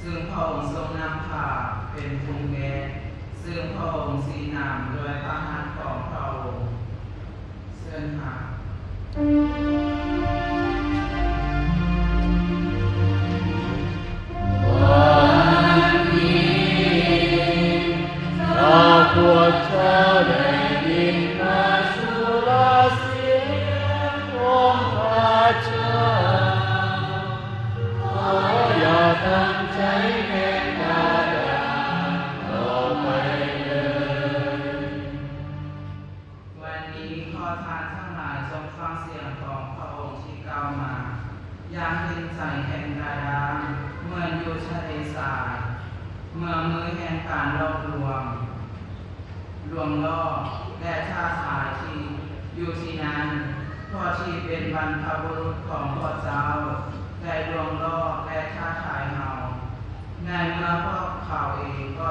ຊຶ່ງພະອົງຊົງນຳພາເປັນພູແກ້, ຊຶ່ງພະອົງຊີ້ນຳດ້ວຍພະຫັດຂອງພະອົງ. ເຊີນຫາ. ວັນນີ້ ຖ້າພວກເຈົ້າໄດ້ຍິນພະສຸລະສຽງຂອງພະເຈົ້າ, ຂໍຢ່າຕັ້ງໃຈແໜ້ນໜ້າດານຕໍ່ໄປເລີຍ. ວັນນີ້ຂໍທ່ານທັງຫຼາຍຈົ່ງຟັງສຽງຂອງພະອົງທີ່ກ່າວມາຢ່າງເຫັນໃຈແຂງກະດ້າງ ເໝືອນຢູ່ທະເລຊາຍ, ເມືອງມືແຫ່ງການຫຼອກລວງ, ລວງຫຼອກ ແລະ ທ້າທາຍທີ່ຢູ່ທີ່ນັ້ນ, ເພາະທີ່ເປັນບັນພະບຸລຸດຂອງພວກເຈົ້າໄດ້ລວງຫຼອກ ແລະ ທ້າທາຍເຮົາ. ໃນເມື່ອພວກເຂົາເອງກໍ